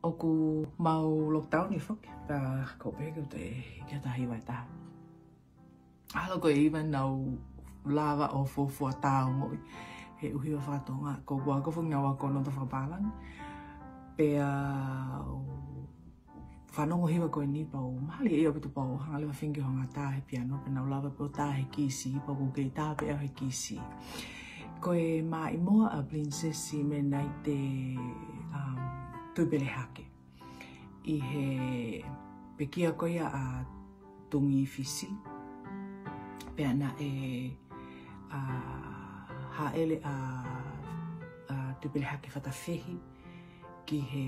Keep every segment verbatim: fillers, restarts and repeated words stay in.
ʻOku mau lockdown ʻi foki, pea ko pē ke te kia tahi vai taha. ʻAlu ko e iva nau lava ʻo fuofua tāongoʻi he ʻū hiva faka-Tonga, ko ua ko fonga ua ko nota fakapālangi. Pea ʻo fanongo hiva ko eni pea ʻoku mālie ʻaupito pea ʻoku hanga leva fengi honga tā he piano pea nau lava pē ʻo tā he kisi, pea ʻoku kei tā pē au he kisi. Ko e maʻimoa ʻa Pilinisesi Melenaite, um, Tuʻipelehake. ʻI he pekia ko ia ʻa Tungifisi. Pea naʻe, a, hāʻele ʻa, a, Tuʻipelehake Fatafehi ki he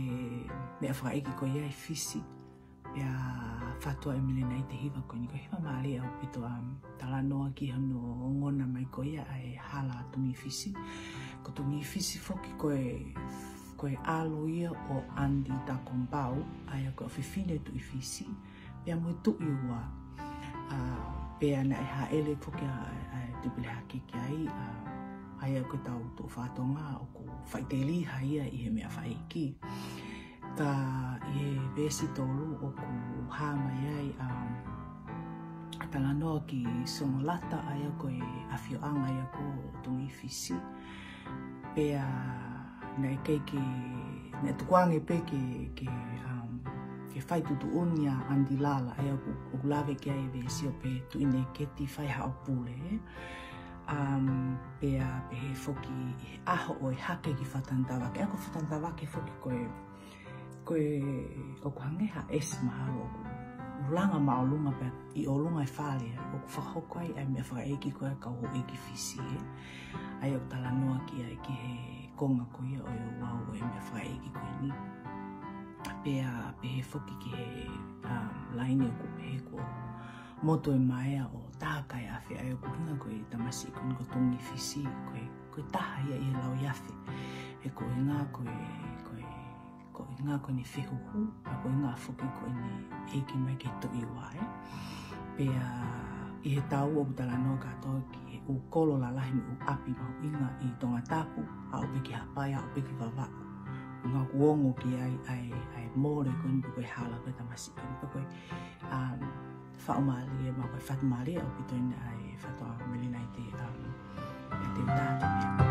meʻa fakaʻeiki ko ia ʻi Fisi. Pea fatu ai ʻe Melenaite e hiva ko eni, ko e hiva mālie ʻaupito, um, talanoa ki hono ongona mai ko ia ʻa e hala Tungifisi. Ko Tungifisi foki ko e, ko e ʻalu ia ʻo ʻAniti Takompau, ʻa ia ko e ʻofefine Tuʻifisi, pea mo e Tuʻiua. A, pea naʻe hāʻele foki ʻa, ʻa Tuʻipelehake ki ai, a, ʻa ia ko e tau tuʻu faka-Tonga ʻoku faʻiteliha ia ʻi he meʻa fakaʻeiki. Ka ʻi he veesi tolu ʻoku hā mai ai, um, talanoa ki Songolata, ʻa ia ko e ʻafioʻanga ia ko Tungifisi. Pea naʻe kei ke, naʻe tukuange pē ke, ke, um, ke fai tuʻutuʻuni ʻa ʻAniti Lala, ʻa ia ʻoku, ʻoku lave ki ai e veesi ʻo pehē, Tuʻi Neketi, fai haʻo pule. Um, pea pehē foki ʻi he ʻaho ʻo e hake ki Fatanatavake. ʻA ia ko Fatanatavake foki ko e, ko e ʻoku hangē ha ʻesi mahalo ʻoku langa māʻolunga pea ʻi ʻolunga e fale ai, ʻoku fakahoko ai ʻa e meʻa fakaʻeiki ko ia ʻa e kau houʻeiki Fisi, ē. ʻA ia ʻoku talanoa ki ai ki he konga ko ia ʻo e ouau ʻo e meʻa fakaʻeiki ko eni. Pea pehē foki ki he, um, laine ʻoku pehē kuo motu e maea ʻo taha kaeʻafe, ʻa ia ʻoku ʻuhinga ko e tamasiʻi ko eni ko Tungifisi, ko e, ko e taha ia ʻi he lauiafe. He ko e ʻuhinga ko e, ko e, ko e ʻuhinga ko ʻene fehuhu, pea ko e ʻuhinga foki ko ʻene ʻeiki mai ki he Tuʻiua, ē. Pea ʻi he tau ʻoku talanoa kātoa ki he ʻū kolo lalahi mo e ʻū ʻapi mahuʻinga ʻi Tongatapu, aʻu pē ki Haʻapai, aʻu pē ki Vavaʻu. ʻUhinga ʻoku ongo ki ai ʻa e, ʻa e mole ko eni pe ko e hala ko e tamasiʻi ko eni, pe ko e, um, faʻu mālie, mo e ko e fatu mālie ʻaupito eni ʻa e fatu ʻa Melenaite, um, ʻe te uta atu pē.